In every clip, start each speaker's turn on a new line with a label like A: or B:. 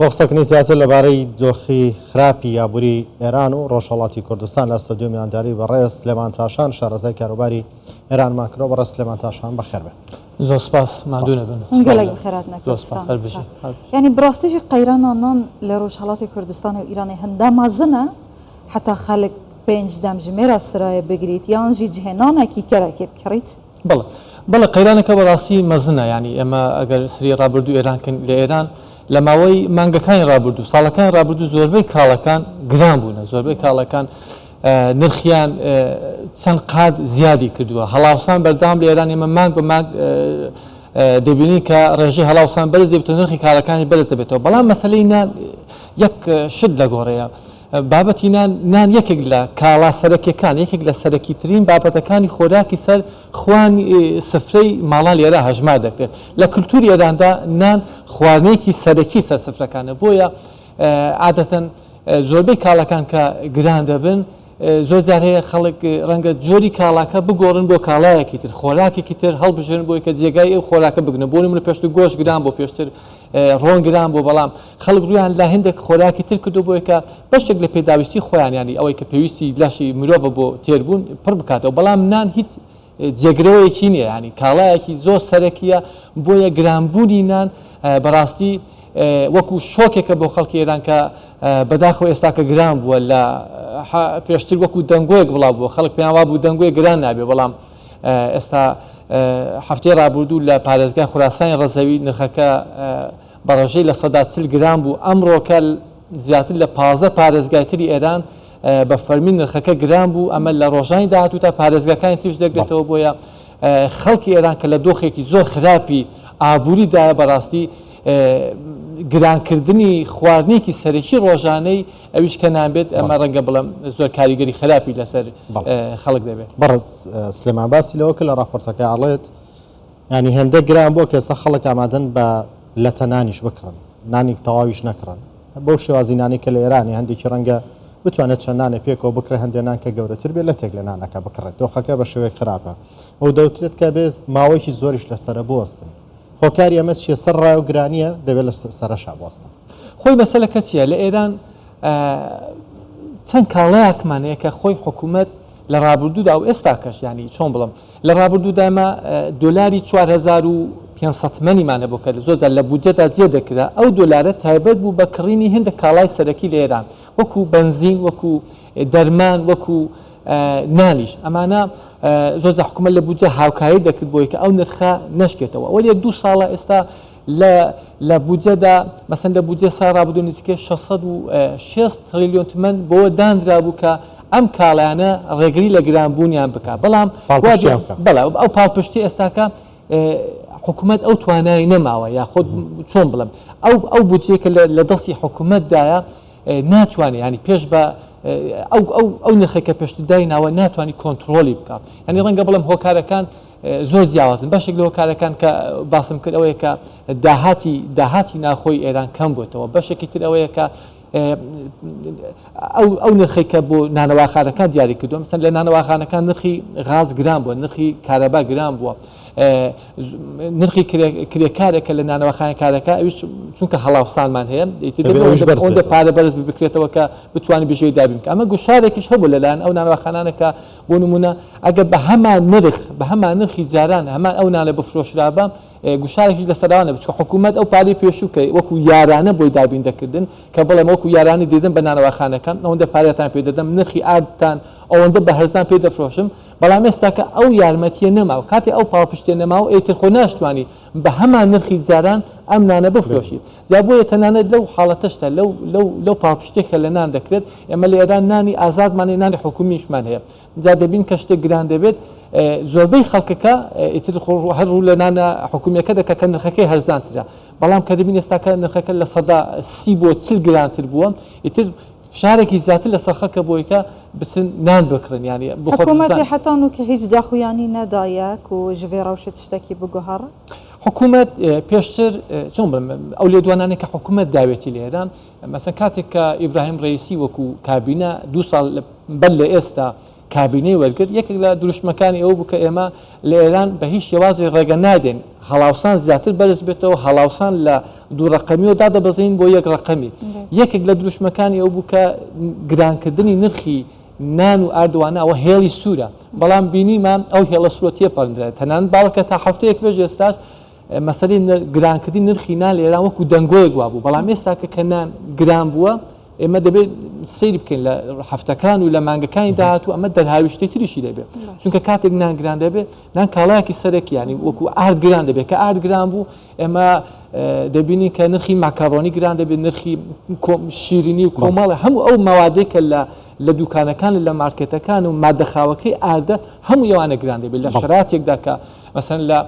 A: بۆ قسەکردنی زیاتر لەبارەی دۆخی خراپی ئابووری ئێران و ڕۆژهەڵاتی کوردستان لە ستۆدیۆ میوانداری بەڕێز سلێمان تاشان شارەزای کاروباری ئێرانمان کردووە. بەڕێز سلێمان تاشان بەخێر بێن.
B: زۆر سپاس، ماندوو نەبن.
C: گەلێک بەخێرهاتنە
B: زۆر سپاس،
C: کوردستان.
B: هەر بژی.
C: یانی بڕاستیژی قەیرانا نان لە ڕۆژهەڵاتی کوردستان و ئیرانێ هەندە مەزنە حەتا خەلک پێنج دەمژمێرا سرایێ بگریت یانژی جهێ نانەکی کەرەکێ بکڕیت.
B: بەڵێ بەڵێ قەیرانەکە بەڕاستی مەزنە یانی ئێمە ئەگەر سری ڕابردوو ئێران کەین لە ئێران لە ماوەی مانگەکانی ڕابردوو ساڵەکانی ڕابردوو زۆربەی کاڵەکان گران بوونە زۆربەی کاڵەکان نرخیان چەند قات زیادی کردووە هەڵاوسان بەردەوام لە ئێران ئێمە مانگ بە مانگ دەبینین کە ڕێژەی هەڵاوسان بەرز دەبێتەوە نرخی کاڵەکانی بەرز دەبێتەوە بەڵام مەسلەی نان یەک شت لەگۆڕەیە بابەتی نان، نان یەکێک لە کاڵا سەرەکیەکان، یەکێک لە سەرەکیترین بابەتەکانی خۆراکی سەر خوانی سفرەی ماڵان لە ئێران هەژمار دەکرێت. لە کلتوری ئێراندا نان خواردنێکی سەرەکی سەر سفرەکانە، بۆیە عادەتەن زۆربەی کاڵاکان کە گران دەبن زۆر جار هەیە خەڵک ڕەنگە جۆری کاڵاکە بگۆڕن بۆ کاڵایەکی تر، خۆراکێکی تر هەڵبژێرن بۆی کە جێگای ئەو خۆراکە بگرن. بۆ نمونە پێشتر گۆشت گران بۆ پێشتر ڕۆن گران بوو، بەڵام خەڵک ڕوویان لە هەندێک خۆراکی تر کردو بۆیە کە بەشێک لە پێداویستی خۆیان یانی ئەوەی کە پێویستی لەشی مرۆڤە بۆ تێربوون پڕ بکاتەوە، بەڵام نان هیچ جێگرەوەیەکی نییە یانی کاڵایەکی زۆر سەرەکیە، بۆیە گرانبوونی نان بەڕاستی وەکو شۆکێکە بۆ خەڵکی ئێران کە بەداخەوە ئێستاکە گران بووە لە پێشتر وەکو دەنگۆیەک بڵاو بووە خەڵک پێیان وابوو دەنگۆی گران نابێ بەڵام ئێستا هەفتەی ڕابردوو لە پارێزگای خوراسانی ڕەزەوی نرخەکە بە ڕێژەی 40% گران بوو، ئەمڕۆکە زیاتر لە 15 پارێزگای تری ئێران بە فەرمی نرخەکە گران بوو، ئەمە لە ڕۆژانی داهاتوو تا پارێزگاکانی تریش دەگرێتەوە، بۆیە خەڵکی ئێران کە لە دۆخێکی زۆر خراپی ئابووریدایە بەڕاستی گرانکردنی خواردنێکی سەرەکی ڕۆژانەی ئەویش کە نان بێت ئەمە ڕەنگە بڵێم زۆر کاریگەری خراپی لەسەر خەڵک دەبێت.
A: بەڕێز سلێمان باسی لەوە کرد لە ڕاپۆرتەکە ئەڵێت یانی هێندە گران بووە کە ئێستا خەڵک ئامادەن بە لەتە نانیش بکڕن نانی تەواویش نەکڕن بەو شێوازی نانی کە لە ئێرانی هەندێکی ڕەنگە بتوانێت چەند نانێ پێکەوە بکڕێ هەندێ نان کە گەورەتر بێت لەتێک لە نانەکە بکڕێت دۆخەکە بە شێوەیەک خراپە و دەوترێت کە بێ ماوەیەکی زۆریش لەسەرە بوەستن هۆکاری ئەمە چییە سەر ڕای و گرانیە دەبێت لە سەرەشا بوەستن.
B: خۆی مەسەلەکە چییە لە ئێران چەند کاڵایەکمان هەیە کە خۆی حکوومەت لە ڕابردوودا و ئێستاکەش ینی چۆن بڵم لە ڕابردوودا ئێمە دۆلاری 4500 تمەنیمان هەبوو کە زۆر جار لە بودجەدا جێ دەکرا ئەو دۆلارە تایبەت بوو بە کڕینی هەندێک کاڵای سەرەکی لە ئێران وەکو بەنزین وەکو دەرمان وەکو نانیش ئەمانە زۆر جار حکوومەت لە بودجە هاوکاری دەکرد بۆی کە ئەو نرخە نەشکێتەوە وەلی دوو ساڵە ئێستا لە لە بودجەدا مەسەن لە بودجەی ساڵی ڕابردوو نزیکەی 660 تڕیلیۆن تمەن بۆ دانرابوو کە ئەم کاڵایانە ڕێگری لە گرانبوونیان بکا بەڵام
A: پاڵپشتیان بکا.
B: بەڵێ ئەو پاڵپشتی ئێستاکە حکوومەت ئەو توانای نەماوە یاخود چۆن بڵێم ئەو ئەو بودجەیە کە لە دەستی حکوومەتدایە ناتوانێت ینی پێش بە ئەو ئەو ئەو نرخێک کە پێشتر دایناوە ناتوانانی کۆنتترۆلی بکە ینی ڕەنگە بڵێم هۆکارەکان زۆر جیاوازن بەشێک لە هۆکارەکان کە باسم کرد ئەوەیە کە داهاتی داهاتی ناخۆی ئێران کەم بووتەوە بەشێکی تر ئەوەیە کە ئەو ئەو نرخی کە بۆ نانەواخانەکان دیاری کردووە مثلەن لە نانەواخانەکان نرخی غاز گران بووە نرخی کارەبا گران بووە نرخی کرێکارێکە لە نانەواخانە کارەکە ئەویش چونکە هەڵاوسانمان هەیە ئەوەندە پارە بەرز بکرێتەوە کە بتوانانی بژێوی دابین بکە ئەمە گوشارێکیش هەبوو لەلایەن ئەو نانەواخانانە کە بۆ نمونە ئەگەر بە هەمان نرخ بە هەمان نرخی جاران هەمان ئەو نانە بفرۆشرابا گوشارێکیش لەسەر ئەوانە بچکە حکوومەت ئەو پارەی پێشوو کە وەکو یارانە بۆی دابین دەکردن کە بڵێم وەکو یارانە دەدەم بە نانەواخانەکان ئەوەندە پارەتان پێ دەدەم نرخی ئاردتان ئەوەندە بە هەرزان پێ دەفرۆشم بەڵام ئێستا کە ئەو یارمەتیە نەما و کاتێ ئەو پاڵپشتیە نەما و ئیتر خۆ ناشتوانی بە هەمان نرخی جاران ئەم نانە بفرۆشی جا بۆیە تەنانەت لەو حاڵەتەشدا لەو لەو لەو پاڵپشتیە کە لە نان دەکرێت ئێمە لە ئێران نانی ئازادمان هەیە نانی حکومیشمان هەیە جا دەبین کە شتێک گران دەبێت زۆربەی خەڵکەکە ئیتر هەر ڕوو لە نانە حکومیەکە دەکە کە نرخەکەی هەرزانترە بەڵام کە دەبین ئێستاکە نرخەکە 30% بۆ 40 گرانتر بووە ئیتر فشارێکی زیاتر لەسەر خەڵکە بۆی کە بچن نان بکڕن یانی بۆ خۆت
C: حکوومەتێ
B: بزان.
C: حەتا نوکە هیچ داخویانی نەدایە کو ژ ڤێ ڕەوشێ تشتەکی بگوهەڕ؟
B: حکوومەت پێشتر چۆن بڵێم ئەو لێدوانانەی کە حکوومەت داوێتی لە ئێران مەسەن کاتێک کە ئیبراهیم ڕەئیسی وەکوو کابینە دوو ساڵ بەر لە ئێستا کابینەی وەرگرت یەکێک لە دروشمەکانی ئەوە بوو کە ئێمە لە ئێران بە هیچ شێوازێک ڕێگە نادەین هەڵاوسان زیاتر بەرز بێتەوە، هەڵاوسان لە دوو ڕەقەمیەوە دادەبەزێنین بۆ یەک ڕەقەمی. یەکێک لە دروشمەکانی ئەو بوو کە گرانکردنی نرخی نان و ئاردوانە ئەوە هێڵی سوورە، بەڵام بینیمان ئەو هێڵە سوورە تێپەڕندرا. تەنانەت باوەڕکە تا هەفتەیەک پێش ئێستاش مەسەلەی گرانکردنی نرخی نان لە ئێران وەکو دەنگۆیەک وابوو، بەڵام ئێستا کە نان گران بووە ئێمە دەبێت سەیری بکەین لە هەفتەکان و لە مانگەکانی داهاتوو ئەمە دەرهاویشتەی تریشی دەبێت، چونکە کاتێک نان گران دەبێت نان کاڵایەکی سەرەکی ینی وەکو ئارد گران دەبێت، کە ئارد گران بوو ئێمە دەبینین کە نرخی ماکەڕۆنی گران دەبێت، نرخی شیرینی و کۆمەڵە هەموو ئەو مەوادەی کە لە دوکانەکان لە مارکێتەکان و مادە خاوەکەی ئاردە هەموو ئەوانە گران دەبێت لە شەراتێکدا کە مەسەن لە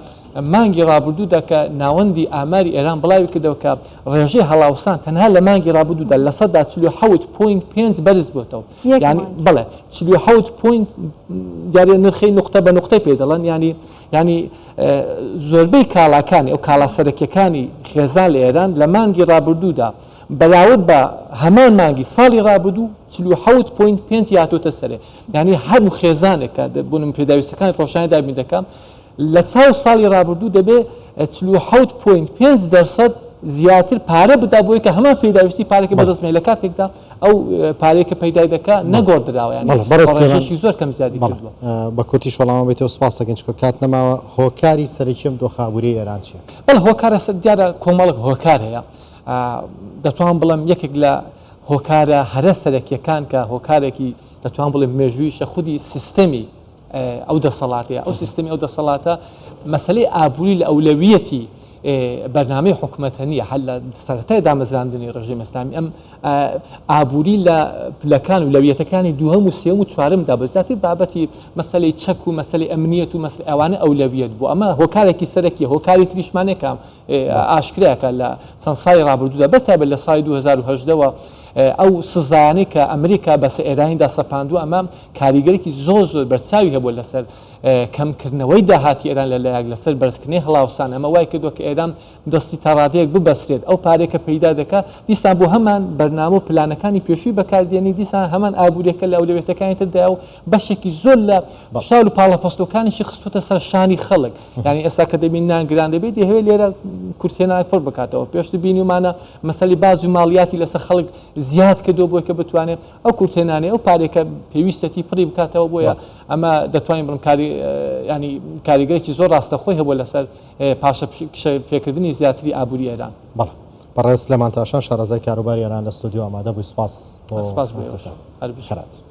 B: مانگی ڕابردوودا کە ناوەندی ئاماری ئێران بڵاوی کردەوە کە ڕێژەی هەڵاوسان تەنها لە مانگی ڕابردوودا 47.5% بەرز بۆتەوە. یانی بەڵێ 47 point دیارە نرخی نقطە بە نقطەی پێ دەڵێن ینی ینی زۆربەی کاڵاکانی ئەو کاڵا سەرەکیەکانی خێزان لە ئێران لە مانگی ڕابردوودا بەراورد بە هەمان مانگی ساڵی ڕابردوو 47.5 یاتۆتە سەرێ یعنی هەموو خێزانێک کە بوونم پێداویستەکانی ڕۆژانە دابین دەکات لە چاو ساڵی ڕابردوو دەبێ 47.5 دەرسەد زیاتر پارە بدا بۆی کە هەمان پێداویستی پارەکە بەدەست بێنێ لە کاتێکدا ئەو پارەی کە پەیدای دەکا نەگۆڕدراوە یانی
A: بەڵێ بەڕێز
B: بە
A: سلێمان
B: ڕێژەیەکی زۆر کەم زیادی
A: بەڵێ
B: کردووە.
A: بە کورتیش وەڵامم بەیتەوە سوپاس دەکەین چونکە کات نەماوە هۆکاری سەرەکی ئەم دۆخە ئابووریەی ئێران چییە؟
B: بەڵێ هۆکارە سەر دیارە کۆمەڵێک هۆکار هەیە دەتوانم بڵێم یەکێک لە هۆکارە هەرە سەرەکیەکان کە هۆکارێکی دەتوان بڵێم مێژوویشە خودی سیستەمی ئەو دەسەڵاتەیە، ئەو سیستەمی ئەو دەسەڵاتە مەسەلەی ئابووری لە ئەولەویەتی بەرنامەی حکومەتە نییە هەر لە سەرەتای دامەزراندنی ڕژێمی ئیسلامی ئەم ئابووری لە پلەکان و لەویەتەکانی دووهەم و سێم و چوارمدا بە زیاتر بابەتی مەسەلەی چەک و مەسەلەی ئەمنیەت و مەسەلەی ئەوانە ئەولەویەت بوو ئەمە هۆکارێکی سەرەکی هۆکاری تریشمانێکە ئاشکرایە لە چەند ساڵی ڕابردوودا بەتایبەت لە ساڵی 2018 وە ئەو سزایانەی کە ئەمریکا بەسەر ئێرانیدا سەپاندووە ئەمە کاریگەرێکی زۆر زۆر بەرچاوی هەبووە لەسەر کەمکردنەوەی داهاتی ئێران لە لایەک لەسەر بەرزکردنەوەی هەڵاوسان ئەمە وای کردووە کە ئێران دەستی تا ڕادەیەک ببەسرێت ئەو پارەی کە پەیدا دەکات دیسان بۆ هەمان بەرنامە و پلانەکانی پێشووی بەکاردێنی دیسان هەمان ئابووریەکە لە ئەولەویەتەکانی تردایە و بەشێکی زۆر لە فشار و پاڵەپەستۆکانیشی خستووەتە سەر شانی خەڵک یعنی ئێستا کە دەبین نان گران دەبێت دەیەوێت لێرە کورتهێنان پڕ بکاتەوە پێشتر بینیومانە مەسەلی باج و ماڵیاتی لەسەر خەڵک زیاد کردو بۆی کە بتوانێت ئەو کورتهێنانەی ئەو پارەی کە پێویستەتی پڕی بکاتەوە بۆیە ئەمە دەتوانین بڵێم کاری ینی کاریگەرێکی زۆر ڕاستەخۆی هەبووە لەسەر پاشەکشە پێکردنی زیاتری ئابووری ئێران.
A: بەڵێ بەڕێز سلێمان تاشان شارەزای کاروباری ئێران لە ستۆدیۆ ئامادە بووی سپاس بۆ
B: سپاس بۆ ئێوەش.
A: ساتەکان.
B: هەر بژی.
A: خێرات.